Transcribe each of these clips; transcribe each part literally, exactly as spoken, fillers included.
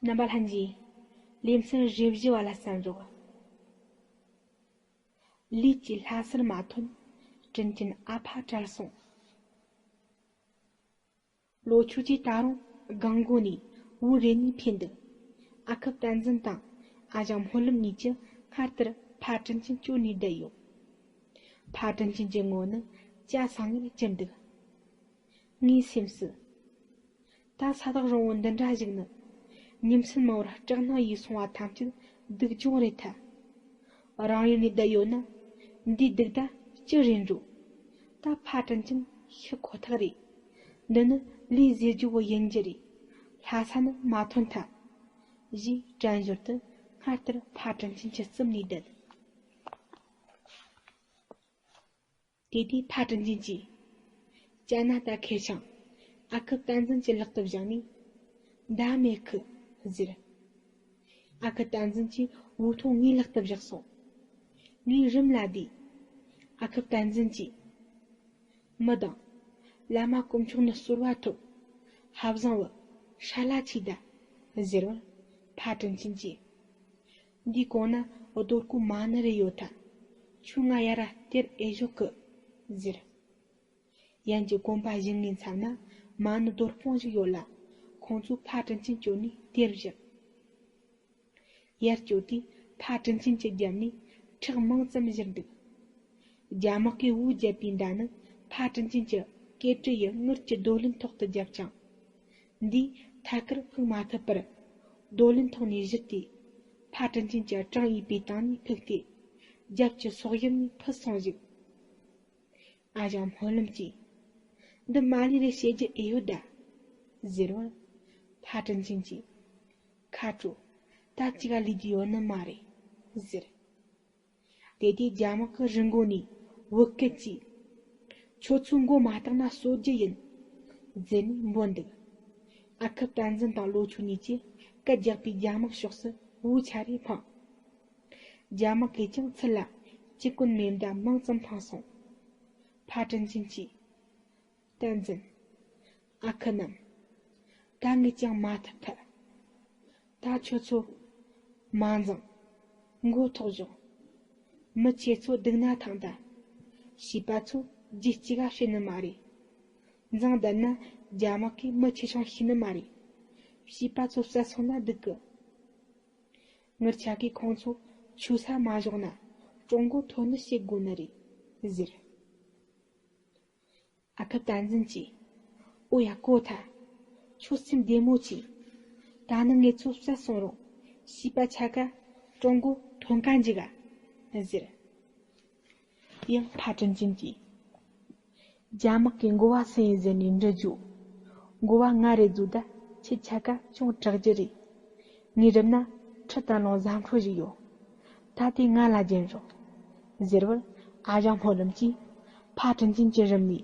རྣམ་པ་ལྷན་རྒྱས། ལེ་ཚན་རེ་བཞི་བ་ལ་གསན་རོགས། ལུས་ཀྱི་ལྷ་སར་མ་ཐོན། དྲིན་ཅན་ཨ་ཕ་བྲལ་སོང་། ལོ་ཆུ་ཅིག་ད་རུང་སྒང་མགོ་ནས་བོའུ་རེ་ནས་ཕེབས་འདུག་ཨ་ཁུ་བསྟན་འཛིན་དང་ཨ་ཞང་སྨོན་ལམ་གཉིས་ཀྱིས་སྔར་ལྟར་ཕ་དྲིན་ཅན་བསྐྱོར་ནས་བསྡད་ཡོད། ཕ་དྲིན་ཅན་གྱི་ངོ་ནི་སྐྱ་སང་ངེར་གྱུར་འདུག་ངའི་སེམས་སུ། ད་ས་ཐག་རིང་བོ་འདི་འདྲ་ཞིག་ནི། ཉིན་མཚན་མ་བར་སྐྲག་སྣང་ཡིས་སོང་བ་ཐམས་ཅད་སྡུག་སྦྱོང་རེད་ཐལ། རང་ཡུལ་ནས་བསྡད་ཡོད་ན། འདིའི་སྡུག་ད་ཅི་རེད་འགྲོ། ད་ཕ་དྲིན་ཅན་ཤི་ཁོ་ཐག་རེད། འདི་ནི་ལུས་ཟེར་རྒྱུ་བོ་ཡིན་རྒྱུ་རེད། ལྷ་ས་ནི་མ་ཐོན་ཐལ། ཞེས་དྲན་ཞོར་དུ་སྔར་ལྟར་ཕ་དྲིན་ཅན་གྱི་རྩིབ་ནས་བསྡད། དེ་དུས་ཕ་དྲིན་ཅན་གྱིས། ཅ་ན་ད་ཁེར་ཆང་ཨ་ཁུ་བསྟན་འཛིན་གྱི་ལག་ཏུ་བཞག་ནས། མདའ་མེད་ཁུ། ཟེར། ཨ་ཁུ་བསྟན་འཛིན་གྱིས་བོའུ་ཐུང་ངའི་ལག་ཏུ་བཞག་སོང་། ངས་རུམ་ལ་བསྡད། ཨ་ཁུ་བསྟན་འཛིན་གྱིས། མི་དང་། བླ་མ་དཀོན་མཆོག་ནི་གསོལ་བ་ཐོབ། ཧ་བཟང་བུ། ཧྲ་ལ་ཆི་ད། ཟེར་བར། ཕ་དྲིན་ཅན་གྱིས། འདིའི་གོང་ན་རྡོ་བརྐོས་མ་ཎི་རེ་ཡོད་ཐལ། ཁྱོས་ང་ཡར་ར་སྟེར་ཨེ་ཞོག་གི། ཟེར། ཡན་གྱི་དགོན་པ་བཞེངས་ངེས་མཚམས་ན་མ་ཎི་རྡོ་སྤུངས་ཞིག་ཡོད་ལ། ཁོང་ཚོས་ཕ་དྲིན་ཅན་བསྐྱོར་ནས་དེར་བཞག་ཡར་བསྐྱོད་དུས་ཕ་དྲིན་ཅན་གྱི་རྒྱབ་ནས་ཁྲག་མང་ཙམ་བཞུར་འདུག་རྒྱ་དམག་གིས་བོའུ་བརྒྱབ་པའི་མདའ་ནི་ཕ་དྲིན་ཅན་གྱི་སྐེ་དཀྲིས་ཡི་དངུལ་གྱི་རྡོ་ལེན་ཐོག་ཏུ་བརྒྱབ་ཅིང་། འདིས་ཐད་ཀར་ཕུག་མ་ཐུབ་པར། རྡོ་ལེན་ཐོག་ནས་བཞུར་ཏེ། ཕ་དྲིན་ཅན་གྱི་བྲང་ཡས་པའི་སྟེང་ནས་ཕུག་སྟེ། རྒྱབ་ཀྱི་སོག་གཡབ་ནས་ཕུད་སོང་ཞིག་ཨ་ཞང་སྨོན་ལམ་གྱིས། འདི་མ་ལུས་རེ་བྱེད་རྒྱུ་ཨེ་ཡོད་ད། ཟེར་བར། ཕ་དྲིན་ཅན་གྱིས། ཁ་དྲོ། ད་ཅི་ག་ལུས་རྒྱུ་ཡོད་ནི་མ་རེད། ཟེར། དེ་དུས་རྒྱ་དམག་གི་རི་མགོ་ནས་བོད་སྐད་ཀྱིས། ཁྱོད་ཚོའི་མགོ་མ་བཏགས་ན་གསོད་རྒྱུ་ཡིན། ཟེར་ནས་འབོད་འདུག་ཨ་ཁུ་བསྟན་འཛིན་དང་ལོ་ཆུང་གཉིས་ཀྱིས་སྐད་རྒྱག་པའི་རྒྱ་དམག་ཕྱོགས་སུ་བོའུ་ཆ་རེ་འཕངས། རྒྱ་དམག་གིས་ཀྱང་ཚུར་ལ་ཅི་གོན་མེ་མདའ་མང་ཙམ་འཕངས་སོང་། ཕ་དྲིན་ཅན་གྱིས། བསྟན་འཛིན། ཨ་ཁུ་རྣམས། ད་ངས་ཀྱང་མ་ཐུབ་ཐལ། ད་ཁྱོད་ཚོ། མ་འཛིང་། མགོ་ཐོག་བཞོག་མི་ཁྱེད་ཚོ་སྡུག་ན་ཐང་ད། བྱིས་པ་ཚོ་རྒྱུ་གཅིག་ག་བྱེད་ནི་མ་རེད། འཛིང་བསྡད་ན་རྒྱ་དམག་གིས་མི་ཆེ་ཆུང་ཤེས་ནི་མ་རེད། བྱིས་པ་ཚོ་བསད་སོང་ན་སྡུག་གི་ངེད་ཆ་གིས་ཁོང་ཚོ་ཆོས་ས་མ་བཞག་ན་གྲོང་མགོ་ཐོན་ནི་བྱེད་དགོས་ནི་རེད། ཟེར། ཨ་ཁུ་བསྟན་འཛིན་གྱིས། ཨོ་ཡ་གོ་ཐལ། ཁྱོད་སེམས་བདེ་མོ་བྱོས། ད་ནི་ངེད་ཚོ་བསད་སོང་རུང་བྱིས་པ་ཆ་ག་གྲོང་མགོ་ཐོན་ག་འཇུག་ག་ཟེར། ཡང་ཕ་དྲིན་ཅན་གྱིས། རྒྱ་དམག་གིས་འགོ་བ་སུ་ཡིན་ཟེར་ནས་འདྲི་རྒྱུ། འགོ་བ་ང་རེད་ཟེར་ད་ཁྱེད་ཆ་ག་ཅུང་དྲག་རྒྱུ་རེད། ངའི་རུམ་ན་ཁྲི་དང་ལོང་བཟའ་འཕྲོ་ཞིག་ཡོད། ད་དེ་ང་ལ་སྦྱིན་རོགས། ཟེར་བར་ཨ་ཞང་སྨོན་ལམ་གྱིས་ཕ་དྲིན་ཅན་གྱི་རུམ་ནས་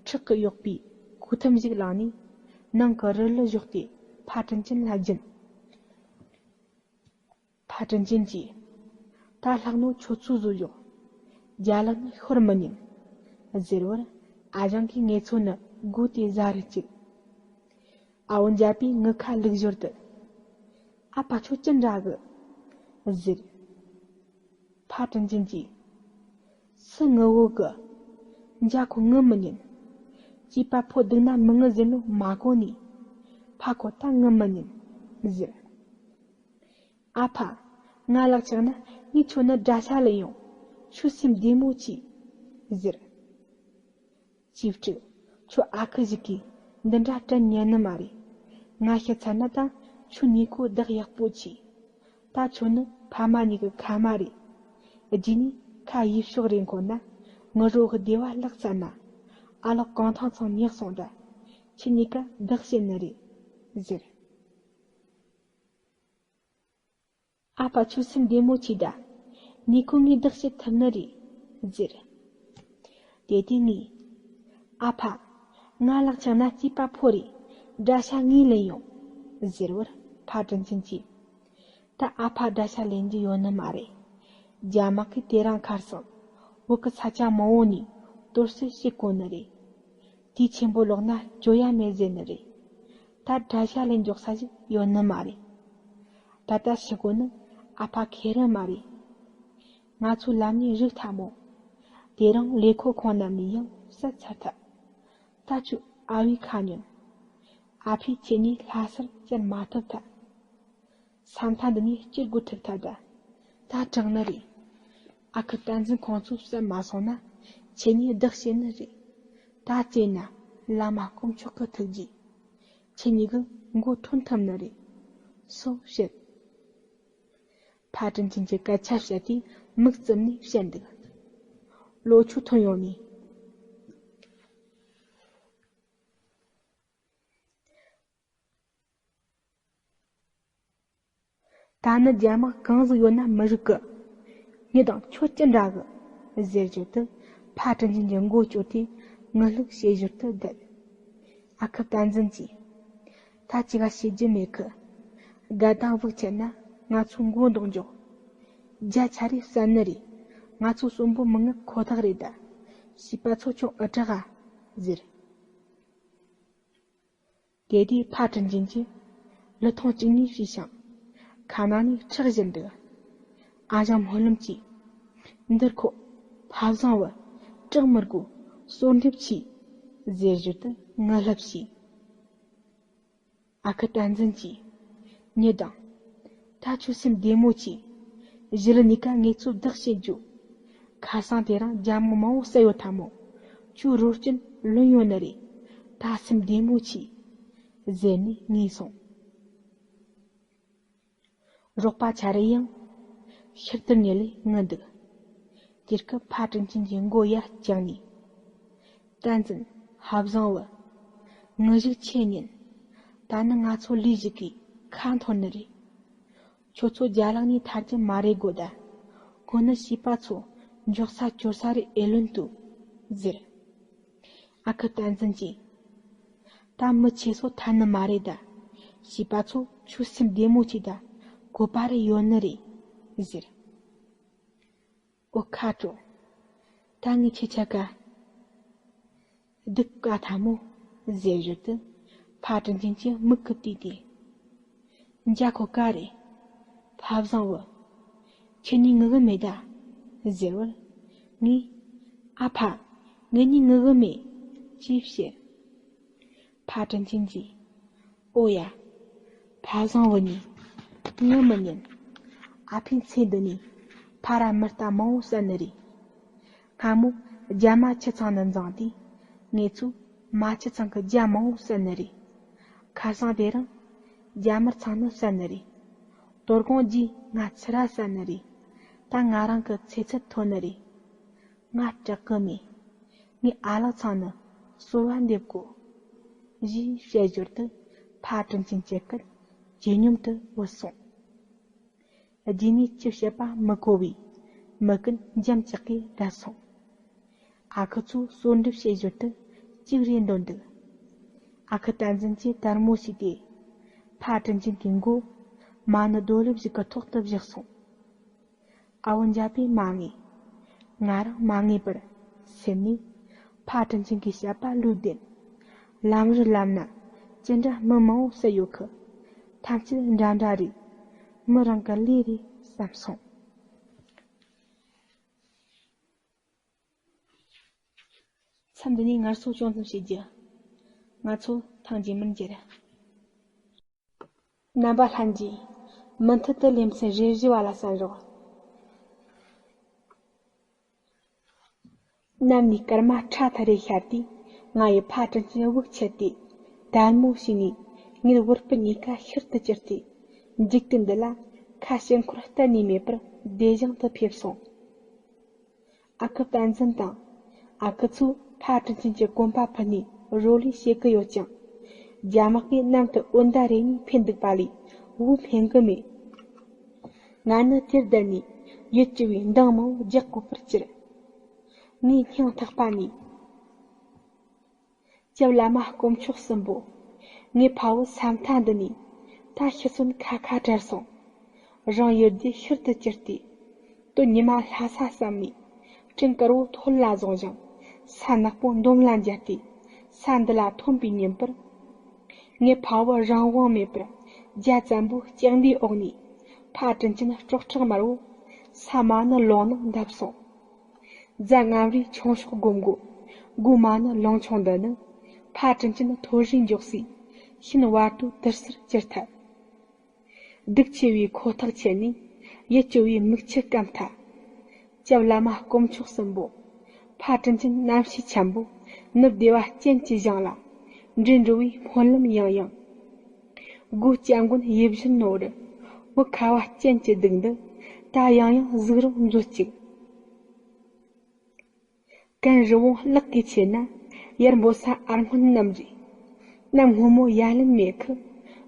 ཁྲག་གིས་གཡོགས་པའི་གོས་ཐུམ་ཞིག་བླངས་ནས་ནང་གི་རུ་ལི་བཞོག་སྟེ་ཕ་དྲིན་ཅན་ལ་སྦྱིན། ཕ་དྲིན་ཅན་གྱིས། ད་ལྷག་ནོ་ཁྱོད་ཚོས་བཟོས་ཡོད། རྒྱ་ལག་ནི་ཤོར་མི་ཉན། ཟེར་བར་ཨ་ཞང་གིས་ངེད་ཚོ་ནི་སྒོ་དེ་ཟ་རུ་བཅུག་ཨ་བོ་འཇའ་པའི་ངུ་ཁ་ལུག་ཞོར་དུ། ཨ་ཕ་ཁྱོད་ཅི་འདྲ་གི་ཟེར། ཕ་དྲིན་ཅན་གྱིས། སུ་ངུ་བོ་གི་འཇའ་ཁོ་ངུ་མི་ཉན། སྐྱེས་པ་ཕོ་སྡུག་ན་མི་ངུ་ཟེར་ནོ་མ་གོ་ནས། ཕ་ཁོ་ད་ངུ་མི་ཉན་ཟེར། ཨ་ཕ། ང་ལག་ཆགས་ན་ངས་ཁྱོད་ནི་དགྲ་ཤ་ལེན་ཡོང་། ཁྱོད་སེམས་བདེ་མོ་བྱོས། ཟེར། གཅེས་ཕྲུག་ཁྱོད་ཨ་ཁུ་ཞིག་གིས་འདི་འདྲ་དྲན་ཉན་ནི་མ་རེད། ང་ཤི་ཚར་ན་ད་ཁྱོད་ནུས་ཁོ་བདག་ཡག་པོ་བྱོས། ད་ཁྱོད་ནི་ཕ་མ་གཉིས་ཀྱི་ཁ་མ་རེད། རྗེས་ནས་ཁ་ཡིབ་ཤོག་རེ་འཁོར་ན་ངུ་རོ་གི་བདེ་བ་ལག་ཚར་ན། ཨ་ལགས་གང་ཐང་ཚང་ཉེག་སོང་ད། ཁྱེད་གཉིས་ཀ་བདག་བྱེད་ནི་རེད། ཟེར། ཨ་ཕ་ཁྱོད་སེམས་བདེ་མོ་བྱོས་ད། ནུས་ཁོ་ངས་བདག་བྱེད་ཐུབ་ནི་རེད། ཟེར། དེ་དུས་ངས། ཨ་ཕ། ང་ལག་ཆགས་ན་སྐྱེས་པ་ཕོ་རེད། དགྲ་ཤ་ངས་ལེན་ཡོང་། ཟེར་བར་ཕ་དྲིན་ཅན་གྱིས། ད་ཨ་ཕ་དགྲ་ཤ་ལེན་རྒྱུ་ཡོད་ནི་མ་རེད། རྒྱ་དམག་གིས་དེ་རིང་ཁར་སང་བོད་ཀྱི་ས་ཆ་མང་བོ་ནས་གཏོར་བཤིག་བྱེད་གོ་ནི་རེད། དུས་ཆེན་པོ་ལོག་ན་གྱོད་ཡ་མེད་ཟེར་ནི་རེད། ད་དགྲ་ཤ་ལེན་འཇོག་ས་ཞིག་ཡོད་ནི་མ་རེད། ད་ལྟ་ཤི་དགོས་ནི་ཨ་ཕ་ཁེ་རི་མ་རེད། ང་ཚོ་ལམ་ནས་རིག་ཐལ་མོ། དེ་རིང་ལས་ཁུངས་ཁོང་རྣམས་ནས་ཡང་བསད་ཚར་ཐལ། ད་ཁྱོད་ཨ་བའི་ཁ་ཉོན། ཨ་ཕས་ཁྱེད་གཉིས་ལྷ་སར་བསྐྱལ་མ་ཐུབ་ཐལ། ས་མཐའ་འདི་ནས་སྐྱེ་དགོས་ཐུབ་ཐལ། ད་ད་དྲག་ནི་རེད། ཨ་ཁུ་བསྟན་འཛིན་ཁོང་ཚོ་བསད་མ་སོང་ན་ཁྱེད་གཉིས་བདག་བྱེད་ནི་རེད། ད་བཙས་ན་བླ་མ་དཀོན་མཆོག་གི་ཐུགས་རྗེ། ཁྱེད་གཉིས་ཀྱི་མགོ་ཐོན་ཐུབ་ནི་རེད། སོ་བཤད། ཕ་དྲིན་ཅན་གྱིས་སྐད་ཆ་བཤད་དུས་མིག་བཙུམ་ནས་བཤད་འདུག་ལོ་ཆུ་ཐོན་ཡོང་ནས། ད་ནི་རྒྱ་དམག་གང་ཟིག་ཡོད་ན་མི་རིགས་གི། ངེད་དང་ཁྱོད་ཅི་འདྲ་གི། ཟེར་ཞོར་དུ་ཕ་དྲིན་ཅན་གྱི་མགོ་བསྐྱོར་ཏེ་ངུ་ལྷག་བྱེད་ཞོར་དུ་བསྡད། ཨ་ཁུ་བསྟན་འཛིན་གྱིས། ད་ཅི་ག་བྱེད་རྒྱུ་མེད་གི། དགའ་དང་བུག་ཆད་ན་ང་ཚོ་མགོ་འདོགས་འཇོག་རྒྱ་ཆ་རེ་བསད་ནི་རེད། ང་ཚོ་གསོན་པོ་མི་ངུ་ཁོ་ཐག་རེད་ད། བྱིས་པ་ཚོ་ཁྱོད་ཨེ་དྲག་ག་ཟེར། དེ་དུས་ཕ་དྲིན་ཅན་གྱིས་ལུས་ཐེངས་གཅིག་གཉིས་བྱས་ཤིང་། ཁ་ནང་ནས་ཁྲག་བཞུར་འདུག་ཨ་ཞང་སྨོན་ལམ་གྱིས། འདིར་ཁོ། ཕ་བཟང་བུ། སྐྲག་མི་དགོས། གསོལ་འདེབས་ཆེ། ཟེར་ཞོར་དུ་ངུ་ལྷག་བྱས། ཨ་ཁུ་བསྟན་འཛིན་གྱིས། ཉེ་དང་། ད་ཁྱོད་སེམས་བདེ་མོ་བྱོས། གཞི་ལུ་གཉིས་ཀ་ངེད་ཚོ་བདག་བྱེད་རྒྱུ། ཁ་སང་དེ་རིང་རྒྱ་དམག་མང་བོ་བསད་ཡོད་ཐལ་མོ། ཁྱོད་རོ་སྐྱིན་ལོན་ཡོད་ནི་རེད། ད་སེམས་བདེ་མོ་བྱོས། ཟེར་ནས་ངུས་སོང་། རོགས་པ་ཆ་རེ་ཡང་ཤུལ་དུ་ཉལ་ལས་ངུ་འདུག་དེ་སྐབས་ཕ་དྲིན་ཅན་གྱི་མགོ་ཡར་བཀྱགས་ནས། བསྟན་འཛིན། ཕ་བཟང་བུ། ངུ་ཞིག་ཆེ་ཉིན། ད་ནི་ང་ཚོ་ལུས་ཞིག་གིས་ཁ་འཐོར་ནི་རེད། ཁྱོད་ཚོ་རྒྱ་ལག་ནས་ཐར་གྱི་མ་རེད་གོ་ད། ཁོ་ནི་བྱིས་པ་ཚོ་འཇོག་ས་སྐྱོར་ས་རེད་ཨེ་ལོན་དུ། ཟེར། ཨ་ཁུ་བསྟན་འཛིན་གྱིས། ད་མི་ཆེ་སོ་ཐར་ནི་མ་རེད་ད། བྱིས་པ་ཚོ་ཁྱོད་སེམས་བདེ་མོ་བྱོས་ད། གོ་པ་རེ་ཡོད་ནི་རེད། ཟེར། ཨོ་ཁ་དྲོ། ད་ངས་ཁྱེད་ཆ་ག་སྡུག་ག་ཐལ་མོ། ཟེར་ཞོར་དུ་ཕ་དྲིན་ཅན་གྱི་མིག་གིས་བལྟས་ཏེ། འཇའ་ཁོ་ག་རེད། ཕ་བཟང་བུ། ཁྱེད་གཉིས་ངུ་གི་མེད་ད། ཟེར་བར། ངས། ཨ་ཕ། ངེད་གཉིས་ངུ་གི་མེད། ཅེས་བཤད། ཕ་དྲིན་ཅན་གྱིས། ཨོ་ཡ། ཕ་བཟང་བུ་གཉིས། ངུ་མི་ཉན། ཨ་ཕའི་ཚེ་འདི་ནས་ཕ་ར་མི་རྟ་མང་བོ་བསད་ནི་རེད། སྔ་མོ་རྒྱ་མ་ཁྱི་ཚང་ནི་འཛིངས་དུས་ངེད་ཚོས་མ་ཁྱི་ཚང་གི་རྒྱ་མང་བོ་བསད་ནི་རེད། ཁ་སང་དེ་རིང་རྒྱ་དམར་ཚང་ནི་བསད་ནི་རེད། དོ་དགོང་རྗེས་ང་ཚུར་ར་བསད་ནི་རེད། ད་ང་རང་གི་ཚེ་ཚད་ཐོན་ནི་རེད། ང་སྐྲག་གི་མེད། ངའི་ཨ་ལགས་ཚང་ནི་གསོལ་བ་འདེབས་དགོས། ཞེས་བཤད་ཞོར་དུ་ཕ་དྲིན་ཅན་གྱི་སྐད་ཇེ་སྙོམས་དུ་བུད་སོང་། རྗེས་ནས་ཅི་བཤད་པ་མི་གོ་བས་མིག་གིས་འཇམ་ཅག་གིས་བསྡད་སོང་། ཨ་ཁུ་ཚོས་གསོལ་འདེབས་བྱེད་ཞོར་དུ་ཅིག་རེ་འདོན་འདུག་ཨ་ཁུ་བསྟན་འཛིན་གྱིས་དལ་མོ་བྱས་ཏེ། ཕ་དྲིན་ཅན་གྱི་མགོ་མ་ཎི་རྡོ་ལེབ་ཞིག་གི་ཐོག་ཏུ་བཞག་སོང་། ཨ་བོ་འཇའ་པས་མ་ངེས། ང་རང་མ་ངེས་པར་སེམས་ནས་ཕ་དྲིན་ཅན་གྱི་བཤད་པ་ལོས་བདེན། ལམ་རི་ལམ་ན་ཅི་འདྲ་མི་མང་བོ་བསད་ཡོད་གི། ཐམས་ཅད་འདྲ་འདྲ་རེད། མི་རང་གི་ལས་རེད་བསམ་སོང་། མཚམས་འདི་ནས་ངལ་གསོ་ཅུང་ཙམ་བྱེད་རྒྱུ། ང་ཚོ་ཐེངས་རྗེས་མར་མཇལ། རྣམ་པ་ལྷན་རྒྱས། མུ་མཐུད་དུ་ལེ་ཚན་རེ་བཞི་བ་ལ་གསན་རོགས། གནམ་ནས་སྐར་མ་ཁྲ་ཐག་རེ་ཤར་དུས་ང་ཡི་ཕ་དྲིན་ཅན་དབུགས་ཆད་དེ། དལ་མོ་བྱས་ནས་ངེད་བུ་སྤུན་གཉིས་ཀ་ཤུལ་དུ་གྱུར་ཏེ། འཇིག་རྟེན་འདི་ལ་ཁ་ཕྱིར་འཁོར་གཏན་ནས་མེད་པར་བདེ་ཞིང་དུ་ཕེབས་སོང་། ཨ་ཁུ་བསྟན་འཛིན་དང་ཨ་ཁུ་ཚོས་ཕ་དྲིན་ཅན་གྱི་གོམ་པ་ཕུད་ནས་རོ་ལས་བྱེད་ཀྱི་ཡོད་ཀྱང་། རྒྱ་དམག་གིས་གནམ་དུ་འོད་མདའ་རེ་གཉིས་འཕེན་འདུག་པ་ལས་བོ་འཕེན་གྱི་མེད། ང་ནི་དེར་བསྡད་ནས་ཡིད་སྐྱོ་བའི་འདང་མང་བོ་རྒྱག་དགོས་པར་གྱུར། ངས་སྙིང་ཐག་པ་ནས། སྐྱབས་བླ་མ་དཀོན་མཆོག་གསུམ་པོ། ངའི་ཕ་བོ་ས་མཐའ་འདི་ནས་ད་ཤི་གསོན་ཁ་ཁ་བྲལ་སོང་། རང་ཡུལ་རྒྱུད་ཤུལ་དུ་གྱུར་ཏེ། དོན་ཉི་མ་ལྷ་ས་བསམ་ནས་སྤྲིན་དཀར་བོ་ཐོད་ལ་བཟུང་ཞིང་ས་ནག་པོ་འདོམ་ལ་འཇལ་ཏེ་ས་འདི་ལ་ཐོན་པའི་ཉིན་པར། ངའི་ཕ་བོ་རང་དབང་མེད་པར་རྒྱ་བཙན་པོའི་ལྕགས་མདའི་འོག་ནས་ ཕ་དྲིན་ཅན་སྲོག་ཁྲག་དམར་བོ། ས་མ་ཎི་ལོང་ནང་འདབ་སོང་། རྫ་རྔམ་རིའི་ཆུང་ཤོག་སྒོམ་སྒོམ། སྒོ་མ་ཎི་ལོང་ཆུང་འདི་ནི། ཕ་དྲིན་ཅན་མཐོ་རིས་མགྱོགས་སའི། ཤིན་བར་དོ་དུར་སར་གྱུར་ཐལ། སྡུག་ཆེ་བའི་ཁོ་ཐག་ཆད་ནས། ཡིད་སྐྱོ་བའི་མིག་ཆུ་སྐམ་ཐལ། སྐྱབས་བླ་མ་དཀོན་མཆོག་གསུམ་པོ། ཕ་དྲིན་ཅན་རྣམ་ཤེས་ཆེན་པོ། ནུབ་བདེ་བ་ཅན་གྱི་ཞིང་ལ། འདྲེན་འགྲོ་བའི་སྨོན་ལམ་ཡང་ཡང་། སྒོ་སྐྱབས་མགོན་ཡིད་བཞིན་ནོར། བུ་ཁ་བ་ཅན་གྱི་སྡུག་འདི། ད་ཡང་ཡང་གཟིགས་རོགས་མཛོད་ཅིག། གན་རི་བོང་གླགས་ཀྱིས་ཆེ་ན། ཡར་འབོད་ས་ཨར་སྔོན་གནམ་རི། གནམ་སྔོན་མོ་ཡར་ལེན་མེད་ཁི།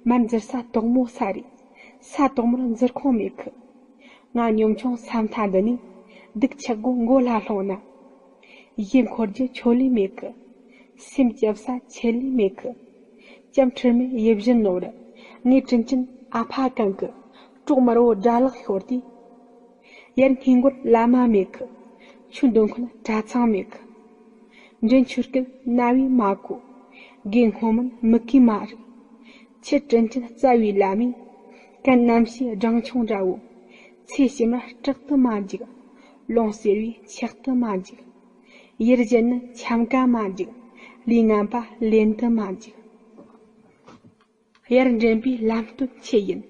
མར་འཛུལ་ས་དོག་མོ་ས་རེད། ས་དོག་མོར་འཛུལ་ཁོང་མེད་ཁི། ང་གཉོམ་ཆུང་ས་མཐའ་འདི་ནས། སྡུག་ཆག་སྒོ་མགོ་ལ་ལྷུང་ན། གཞས་འཁོར་རྒྱུ་ཆོ་ལེ་མེད་གི། སེམས་སྐྱབས་ས་ཆེ་ལེ་མེད་གི། སྐྱབས་ཁྲིད་མེད་ཡིད་བཞིན་ནོར། ངའི་དྲིན་ཅན་ཨ་ཕ་གང་གི། སྲོག་དམར་བོ་དགྲ་ལག་ཤོར་དུས། ཡར་སྔས་མགོར་བླ་མ་མེད་གི། ཆུ་འདོན་མཁན་གྲྭ་ཚང་མེད་གི། འདྲེན་ཆུ་སྐད་རྣ་བས་མ་གོ། དགེ་སྔོན་མིན་མི་གི་མ་རེད། ཁྱེད་དྲིན་ཅན་རྩ་བའི་བླ་མས། གན་རྣམ་ཤེས་སྦྲང་ཆུང་འདྲ་བོ། ཚེ་ཕྱི་མར་སྐྲག་ཏུ་མ་འཇུག། ལོང་ཟེར་བའི་ཆག་ཏུ་མ་འཇུག། ཡར་བཞེད་ནི་འཆམ་ཀ་མ་འཇུག། ལས་ངན་པ་ལེན་དུ་མ་འཇུག། ཡར་འདྲེན་པའི་ལམ་སྟོན་ཆེ་ཡིན།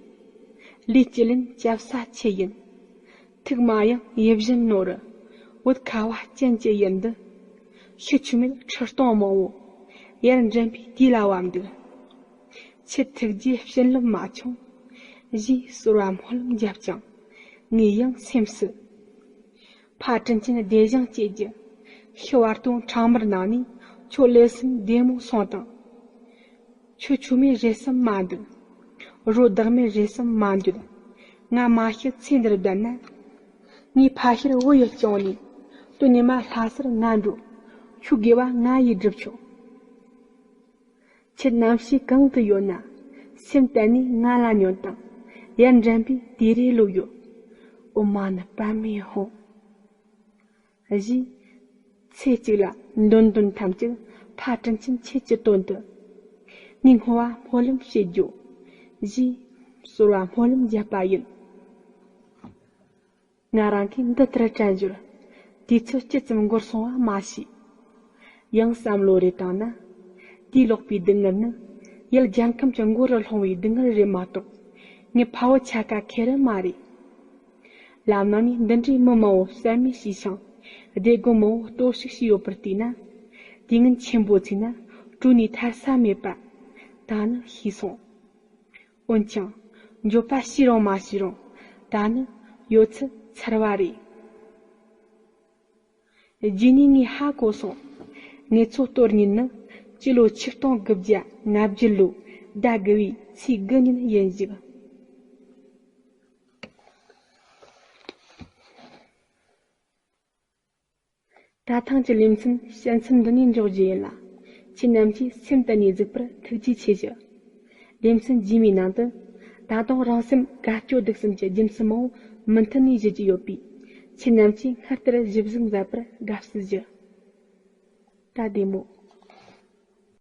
ལས་སྤྱི་ལེན་སྐྱབས་ས་ཆེ་ཡིན། ཐུགས་མ་ཡེངས་ཡིད་བཞིན་ནོར། བུ་ཁ་བ་ཅན་གྱི་ཡུལ་འདི། ཤི་ཆུ་མེད་ཁྲི་སྟོང་མང་བོ། ཡར་འདྲེན་པའི་དུས་ལ་བབ་འདུག། ཁྱེད་ཐུགས་རྗེའི་བྱིན་རླབས་མ་ཆུང་། ཞེས་གསོལ་བ་སྨོན་ལམ་བརྒྱབ་ཀྱང་། ངའི་ཡང་སེམས་སུ། ཕ་དྲིན་ཅན་བདེ་ཞིང་སྐྱིད་ཀྱི། ཤི་བར་དོ་ཕྲེང་མར་ནང་ནས། ཁྱོད་ལས་སེམས་བདེ་མོ་སོང་དང་། ཁྱོད་ཆུ་མེད་རེ་སེམས་མ་འདུག། རོ་བདག་མེད་རེ་སེམས་མ་འདུག། ང་མ་ཤི་ཚེ་འདིར་བསྡད་ན། ངའི་ཕ་ཤུལ་བུ་ཡི་སྐྱོང་ནས། དོན་ཉི་མ་ལྷ་སར་ང་འགྲོ། ཁྱོད་དགེ་བ་ང་ཡིས་སྒྲུབ་ཆོག། ཁྱེད་རྣམ་ཤེས་གང་དུ་ཡོད་ན། སེམས་གཏད་ནས་ང་ལ་ཉོན་དང་། ཡར་འདྲེན་པའི་དུས་རེ་ལོས་ཡོད། ཨོཾ་མ་ཎི་པདྨེ་ཧཱུྃ། ཞེས། ཚེ་གཅིག་ལ་འདོན་དོན་ཐམས་ཅད་ཕ་དྲིན་ཅན་ཁྱེད་ཀྱི་དོན་དུ། ངས་བསྔོ་བ་སྨོན་ལམ་བྱེད་རྒྱུ། ཞེས། གསོལ་བ་སྨོན་ལམ་བརྒྱབ་པ་ཡིན། ང་རང་གིས་འདི་ལྟར་དྲན་ཞོར། དུས་ཚོད་ཅི་ཙམ་འགོར་སོང་བ་མ་ཤེས། ཡང་བསམ་བློ་རེ་བཏང་ན། དེའི་ལོག་པའི་སྡུག་བསྔལ་ནི། ཡུལ་རྒྱལ་ཁམས་ཀྱི་མགོ་རུ་ལྷུང་བའི་སྡུག་བསྔལ་རེད་མ་གཏོགས། ངའི་ཕ་བུ་ཆ་ག་ཁེ་རི་མ་རེད། ལམ་ནང་ནས་འདི་འདྲའི་མི་མང་བོ་བསད་རྨས་བྱས་ཤིང་། བདེ་སྒོ་མང་བོ་གཏོར་བཤིག་བྱས་ཡོད་པར་བལྟས་ན། དུས་ངན་ཆེན་པོ་ཚིག་ན་གྲོལ་ནས་ཐར་ས་མེད་པ། ད་ནི་ཤེས་སོང་། འོན་ཀྱང་། འགྱོད་པ་བྱས་རུང་མ་བྱས་རུང་། ད་ནི་ཡོད་ཚད་ཚར་བ་རེད། རྗེས་ནས་ངས་ཧ་གོ་སོང་། ངེད་ཚོ་གཏོར་ཉིན་ནི་སྤྱི་ལོ་ཆིག་སྟོང་དགུ་བརྒྱ་ལྔ་བརྒྱད་ལོའི་ཟླ་དགུ་བའི་ཚེས་དགུ་ཉིན་ཡིན་ཞིང་། ད་ཐེངས་ཀྱི་ལེ་ཚན་དཔྱད་མཚམས་འདི་ནས་འཇོག་རྒྱུ་ཡིན་ལ། ཁྱེད་རྣམས་ཀྱིས་སེམས་གཏད་ནས་གཟིགས་པར་ཐུགས་རྗེ་ཆེ་ཞུ། ལེ་ཚན་རྗེས་མའི་ནང་དུ། ད་དུང་རང་སེམས་དགའ་སྐྱོ་སྡུག་གསུམ་གྱི་རྒྱུ་མཚན་མང་བོ་མུ་མཐུད་ནས་བཤད་ཀྱི་ཡོད་པས། ཁྱེད་རྣམས་ཀྱིས་སྔར་ལྟར་ཞིབ་གཟིགས་མཛད་པར་དགའ་བསུ་ཞུ། ད་བདེ་མོ།